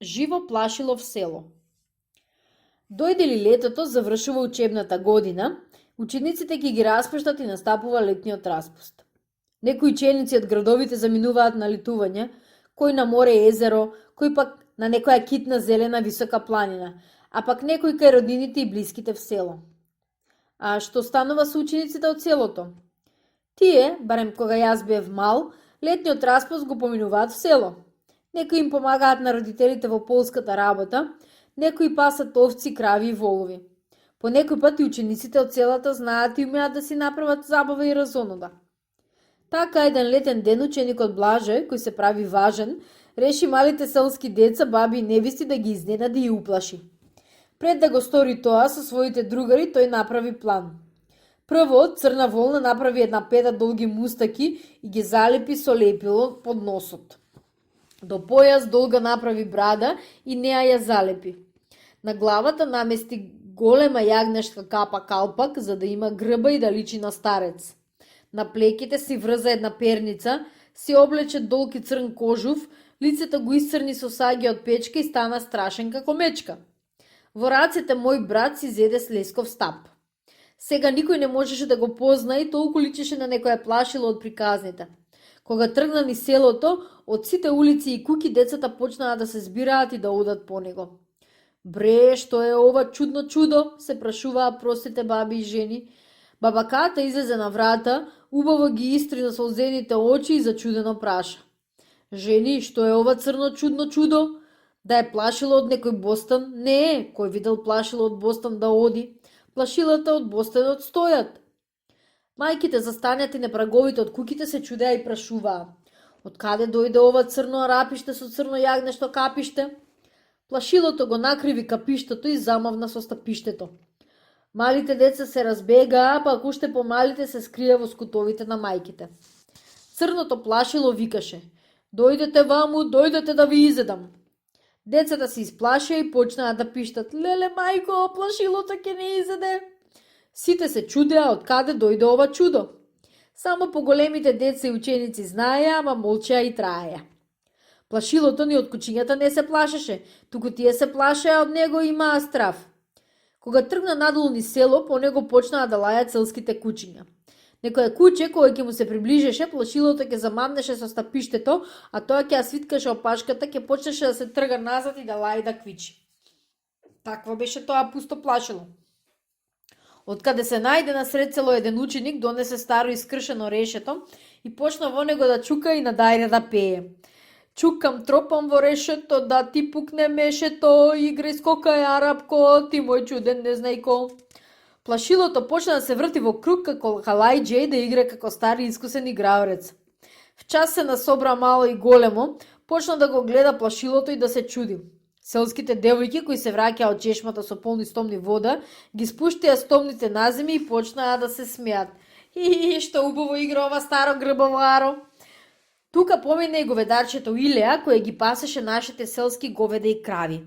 Живо плашило в село. Дојде ли летото, завршува учебната година, учениците ќе ги распуштат и настапува летниот распуст. Некои ученици од градовите заминуваат на летување, кој на море и езеро, кој пак на некоја китна зелена висока планина, а пак некој кај роднините и блиските в село. А што станува со учениците од селото? Тие, барем кога јас бев мал, летниот распуст го поминуваат в село. Некои им помагаат на родителите во полската работа, некои пасат овци, крави и волови. По некој пат и учениците од селата знаат и умеат да си направат забава и разонода. Така еден летен ден ученикот Блаже, кој се прави важен, реши малите селски деца, баби и невисти да ги изненади и уплаши. Пред да го стори тоа со своите другари, тој направи план. Прво, од црна волна направи една пета долги мустаки и ги залепи со лепило под носот. До појас долга направи брада и неа ја залепи. На главата намести голема јагнешка капа калпак, за да има грба и да личи на старец. На плеките си врза една перница, си облече долг и црн кожув, лицето го исцрни со саѓа од печка и стана страшен како мечка. Во рацете мој брат си зеде с лесков стап. Сега никој не можеше да го позна и толку личеше на некоја плашило од приказните. Кога тргна низ селото, од сите улици и куки децата почнаа да се збираат и да одат по него. Бре, што е ова чудно чудо, се прашуваа простите баби и жени. Баба Ката излезе на врата, убаво ги истри на солзените очи и зачудено праша. Жени, што е ова црно чудно чудо? Да е плашило од некој бостан? Не е, кој видел плашило од бостан да оди? Плашилата од бостанот стојат. Мајките застанати на праговите од куките се чудеа и прашуваа. Од каде дојде ова црно арапиште со црно јагнешто капиште? Плашилото го накриви капиштето и замавна со стапиштето. Малите деца се разбегаа, пак уште помалите се скрија во скутовите на мајките. Црното плашило викаше: "Дојдете ваму, дојдете да ви изедам." Децата се исплашија и почнаа да пиштат: "Леле мајко, плашилото ќе не изеде." Сите се чудеа од каде дојде ова чудо. Само поголемите деца и ученици знаеа, ама молчеа и траеа. Плашилото ни од кучињата не се плашеше, туку тие се плашеа од него и имаа страв. Кога тргна надолу низ село, по него почнаа да лајат селските кучиња. Некоја куче кое ќе му се приближеше, плашилото ќе замамнеше со стапиштето, а тоа ќе ја свиткаше опашката, ќе почнеше да се трга назад и да лаја и да квичи. Такво беше тоа пусто плашило. Откаде се најде насред село еден ученик, донесе старо искршено решето и почна во него да чука и надајде да пее. Чукам, тропам во решето, да ти пукне мешето, играј скокај арапко, ти мој чуден незнајко. Плашилото почна да се врти во круг како халајџе и да игра како стари искусен играорец. В час се насобра мало и големо, почна да го гледа плашилото и да се чуди. Селските девојки кои се враќаа од чешмата со полни стомни вода, ги спуштија стомните на земја и почнаа да се смеат. Што убаво игра ова старо грбаво аро. Тука помине и говедарчето Илеа, кој ги пасеше нашите селски говеда и крави.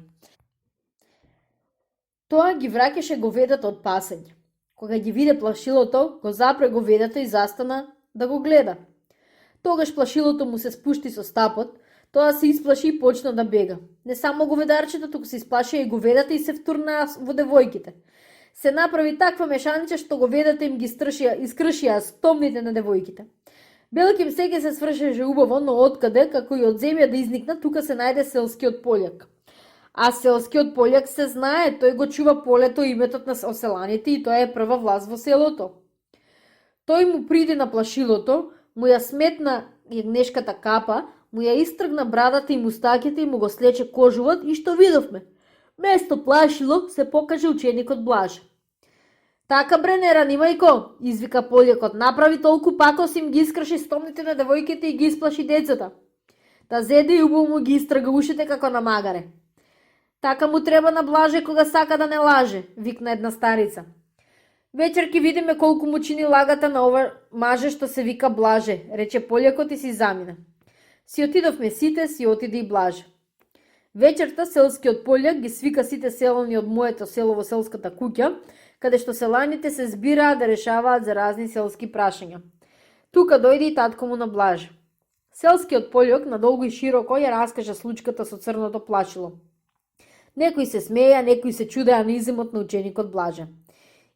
Тоа ги враќаше говедата од пасење. Кога ги виде плашилото, го запре говедата и застана да го гледа. Тогаш плашилото му се спушти со стапот, тоа се исплаши и почна да бега. Не само говедарчето, туку се исплашија и говедата и се втурнаа во девојките. Се направи таква мешаница што говедата им ги искршија стомните на девојките. Белким сега се свршеше убаво, но откаде, како и од земја да изникна, тука се најде селскиот пољак. А селскиот пољак се знае, тој го чува полето иметот на оселаните и тоа е прва власт во селото. Тој му приде на плашилото, му ја сметна јагнешката капа, му ја истргна брадата и мустаките и му го слече кожувот и што видовме? Место плашило се покаже ученикот Блаже. Така бре, не рани мајко, извика пољакот, направи толку пакост им ги искрши стомните на девојките и ги исплаши децата. Та зеде и убаво му ги истрга ушите како на магаре. Така му треба на Блаже кога сака да не лаже, викна една старица. Вечер ќе видиме колку му чини лагата на ова маже што се вика Блаже, рече пољакот и си замина. Си отидовме сите, си отиде и Блаже. Вечерта селскиот пољак ги свика сите селани од моето село во селската куќа, каде што селаните се збираа да решаваат за разни селски прашања. Тука дојде и татко му на Блаже. Селскиот пољок надолго и широко ја раскажа случката со црното плашило. Некои се смеја, некои се чудеа на изимот на ученикот Блаже.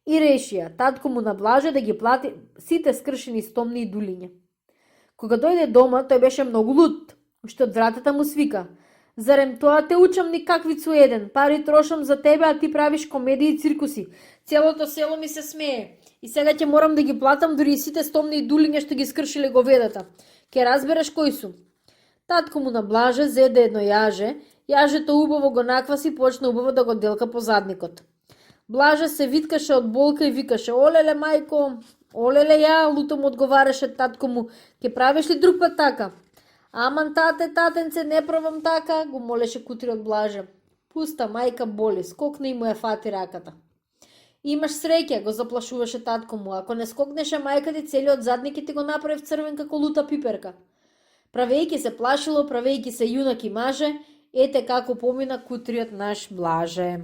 И решија, татко му на Блаже да ги плати сите скршени стомни и дулиња. Кога дојде дома, тој беше многу луд. Уште од вратата му свика: "Зарем тоа те учам ни каквицу еден, пари трошам за тебе, а ти правиш комедии и циркуси. Целото село ми се смее. И сега ќе морам да ги платам дури и сите стомни и дулиња што ги скршиле говедата. Ке разбереш кои су." Татко му на Блаже зеде едно јаже, јажето убаво го накваси и почна убаво да го делка по задникот. Блаже се виткаше од болка и викаше: "Олеле, мајко, олеле ја", луто му одговараше татко му: "Ке правиш ли друг пат така?" "Аман, тате, татенце, не пробам така", го молеше Кутриот Блаже. "Пуста, мајка боли", скокна и му ја фати раката. "Имаш среќа", го заплашуваше татко му, "ако не скокнеше мајка ти, целиот задник ќе ти го направи црвен како лута пиперка." Правејќи се плашило, правејќи се јунак и маже, ете како помина Кутриот наш Блаже.